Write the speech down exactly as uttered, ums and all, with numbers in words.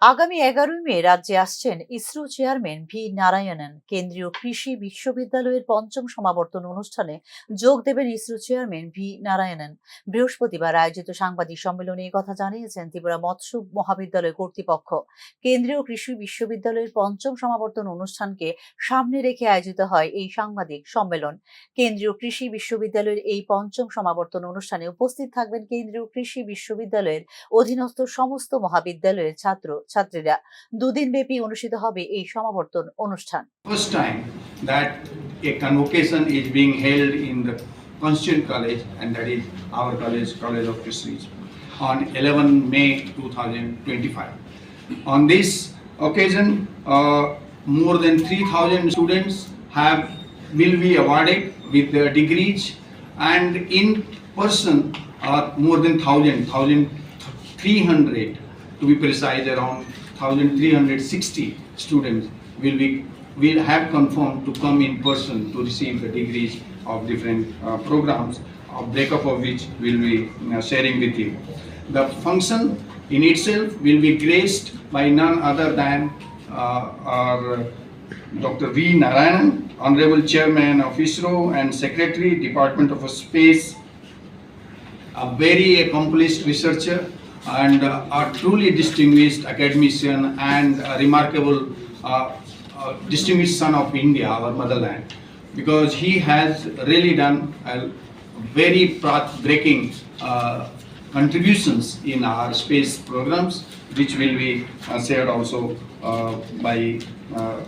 আগামী এগারোই মে রাজ্যে আসছেন ইসরো চেয়ারম্যান ভি নারায়ণন। কেন্দ্রীয় কৃষি বিশ্ববিদ্যালয়ের পঞ্চম সমাবর্তন অনুষ্ঠানে যোগ দেবেন ইসরো চেয়ারম্যান ভি নারায়ণন। বৃহস্পতিবার আয়োজিত সাংবাদিক সম্মেলনে এই কথা জানিয়েছেন ত্রিপুরা মৎস্য মহাবিদ্যালয় কর্তৃপক্ষ। কেন্দ্রীয় কৃষি বিশ্ববিদ্যালয়ের পঞ্চম সমাবর্তন অনুষ্ঠানকে সামনে রেখে আয়োজিত হয় এই সাংবাদিক সম্মেলন। কেন্দ্রীয় কৃষি বিশ্ববিদ্যালয়ের এই পঞ্চম সমাবর্তন অনুষ্ঠানে উপস্থিত থাকবেন কেন্দ্রীয় কৃষি বিশ্ববিদ্যালয়ের অধীনস্থ সমস্ত মহাবিদ্যালয়ের ছাত্র ছাত্রীরা। দুদিন ব্যাপী অনুষ্ঠিত হবে এই সমাবর্তন অনুষ্ঠান। First time that a convocation is being held in the Constituent College, and that is our college, College of Fisheries, on eleven May two thousand twenty-five. On this occasion, uh, more than three thousand students have will be awarded with their degrees, and in person, uh, more than thousand, thousand three hundred to be precise, around thousand three hundred sixty students will be will have confirmed to come in person to receive the degrees of different uh, programs, a breakup of which will be uh, sharing with you. The function in itself will be graced by none other than uh, our Doctor V Narayanan, Honorable Chairman of ISRO and Secretary, Department of Space, a very accomplished researcher and uh, a truly distinguished academician and a remarkable uh, uh, distinguished son of India, our motherland, because he has really done a very path-breaking uh, contributions in our space programs, which will be uh, shared also uh, by uh,